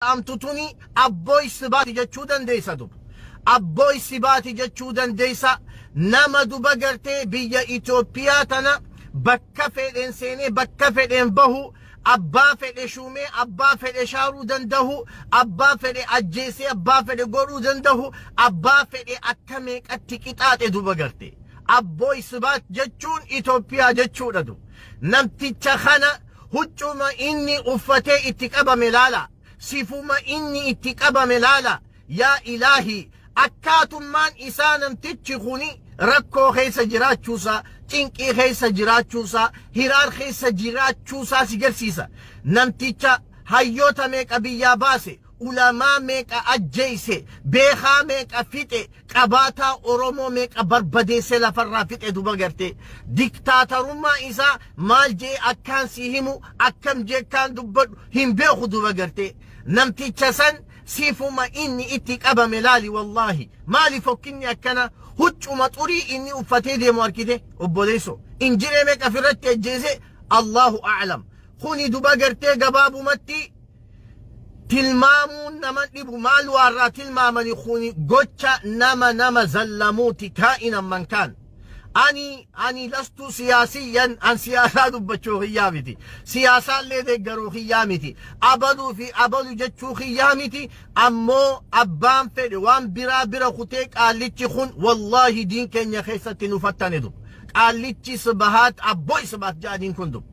Ja'amtu tuni abbooy sibaati jechuu dandeessa duba. Abbooy sibaati jechuu dandeessa nama duba gartee biyya Itoophiyaa tana bakka fedheen seenee bakka fedheen bahu abbaa fedhe shuumee abbaa fedhe shaaruu dandahu abbaa fedhe ajjeesee abbaa fedhe godhuu dandahu abbaa fedhe akka meeqatti qixaaxe duba garte. Abbooy sibaat jechuun Itoophiyaa jechuudha du. Namticha kana Huccuma inni uffatee itti qabame laala. Sifuma inni itti qabame laala. Yaa Ilaahii! Akkaatummaan isaa namtichi kuni rakkoo keessa jiraachuusaa, cinqii keessa jiraachuusaa, hiraar keessa jiraachuusaa si garsiisa. Namticha hayyoota meeqa biyyaa baase, ulamaa meeqa ajjeeyse, beekaa meeqa fixe, qabaataa Oromoo meeqa barbadeessee lafarraa fixe duba gartee. Diktaatarummaa isaa maal jee akkaan si himu, akkam jee akkaan dubbadhu hin beeku duba gartee. Namticha san sifuma inni itti qabame laali wallaahi. Maali fokkinni akkana huccuma xurii inni uffatee deemu arkite obboleesso. Injiree meeqa ofirratti ajjeese Allahu a'lam. Kuni duba gartee gabaabumatti Tilmaamuun nama dhibu maal waarraa tilmaamani kuni gocha nama nama zallamuuti kaa'inan man kaan. Ani ani lastu siyaasiyyan an siyaasaa dubbachuu kiyyaa miti. Siyaasaallee deeggaruu kiyyaa miti. Abaluu fi abalu jechuu kiyyaa miti. Ammoo abbaan fedhe waan biraa bira kutee qaallichi kun wallaahi diin keenya keessatti nu fattane dub. Qaallichi sibahaat abboy sibaat ja'aniin kun dub.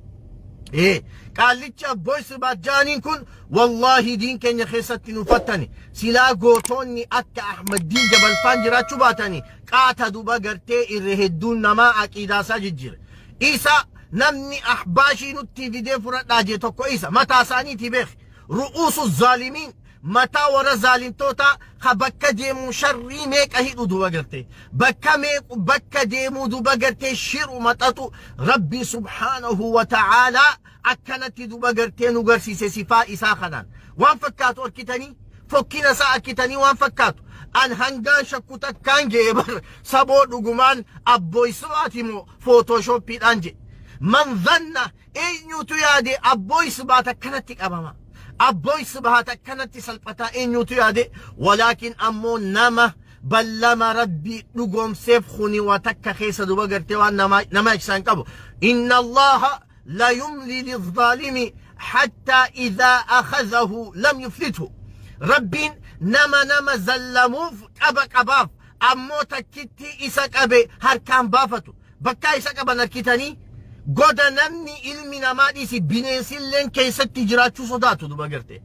Ee, qaallichi abbooy sibaat ja'aniin kun wallaahi diin keenya keessatti nu fattani. Silaa gootoonni akka Ahmaddiin Jabalfaan jiraachuu baatani qaata duba gartee irra hedduun namaa aqiidaasaa jijjiire. Isa namni ahbaashii nutti fidee fudhadhaa jee tokko isa mataa isaaniitii beeki. Ru'uusu zaalimiin mataa warra zaalimtootaa ka bakka deemuu sharrii meeqa hidhu duba gartee bakka meequ bakka deemuu duba gartee shiru maxaxu rabbii subhaanahu wa ta'aalaa akkanatti duba gartee nu garsiise sifaa isaa kanaan waan fakkaatu arkitanii fokkina isaa arkitanii waan fakkaatu an hangaan shakku takkaan ga'e bar saboo dhugumaan abbooy sibaati moo footooshoppiidhaan jedhe man zanna Eenyuutu yaade abbooy sibaat akkanatti qabama. Abbooy sibaat akkanatti salphataa eenyuutu yaade walaakin ammoo nama ballama rabbii dhugoomseef kuni waa takka keessa duba gartee waan nama nama ibsaa hin qabu. Inna Allaha la yumli lizzaalimi hattaa idhaa akhadhahu lam yuflithu. Rabbiin nama nama zallamuuf qaba qabaaf ammoo takkitti isa qabe harkaan baafatu. Bakkaa isa qaban arkitanii goda namni ilmi namaa dhiisi bineensilleen keessatti jiraachuu sodaatu duba garte.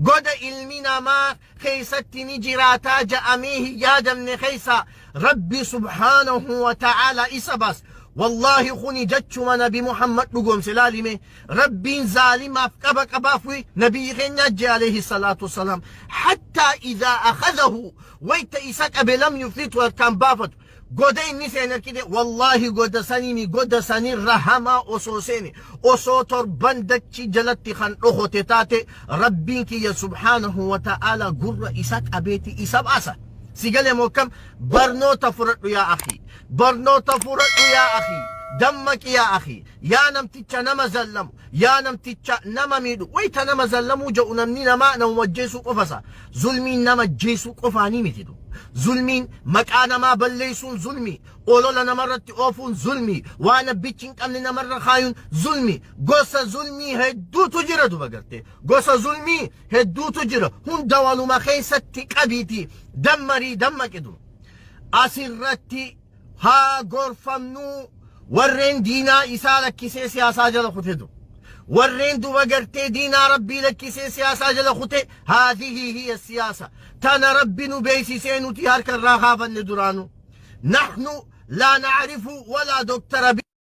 Goda ilmi namaa keessatti ni jiraataa ja'amee hin yaadamne keessa Rabbi subhaanahu wa ta'aalaa isa baas. Wallaahi kuni jechuma Nabi Muhammad dhugoomse laalime Rabbiin zaalimaaf qaba qabaaf nabiyyi keenyaa jee alayhi salaatu wassalaam hattaa idhaa akhadahu wayta isa qabe lam yuflitu harkaan baafatu Goda inni seene argite wallaahi goda saniimi goda sanirra hamaa osoo seene osoo torban dachii jalatti kan dhokote taate rabbiin kiyya subhaanahu wa ta'aala gurra isa qabeeti isa baasa. Si galee moo akkam barnoota fudhadhu yaa akhi barnoota fudhadhu yaa akhi dammaqi yaa akhi yaa namticha nama zallamu yaa namticha nama miidhu wayita nama zallamuu jedhu namni namaa nama ajjeesuu qofasa zulmiin nama ajjeesuu qofaanii miti du zulmiin maqaa namaa balleessuun zulmii olola namarratti oofuun zulmii waan abbichi hin qabne namarra kaayuun zulmii gosa zulmii hedduutu jira duba gartee gosa zulmii hedduutu jira hunda waluma keessatti qabiiti dammarii dammaqidu asirratti haa gorfamnuu warreen diinaa isaa lakkisee siyaasaa jala kutedu warreen duba gartee diinaa rabbii lakkisee siyaasaa jala kute haadhihi hiya siyaasa tana rabbi nu beeksisee nuti harka irraa kaafanne duraanu nahnu laa nacrifu walaa doktara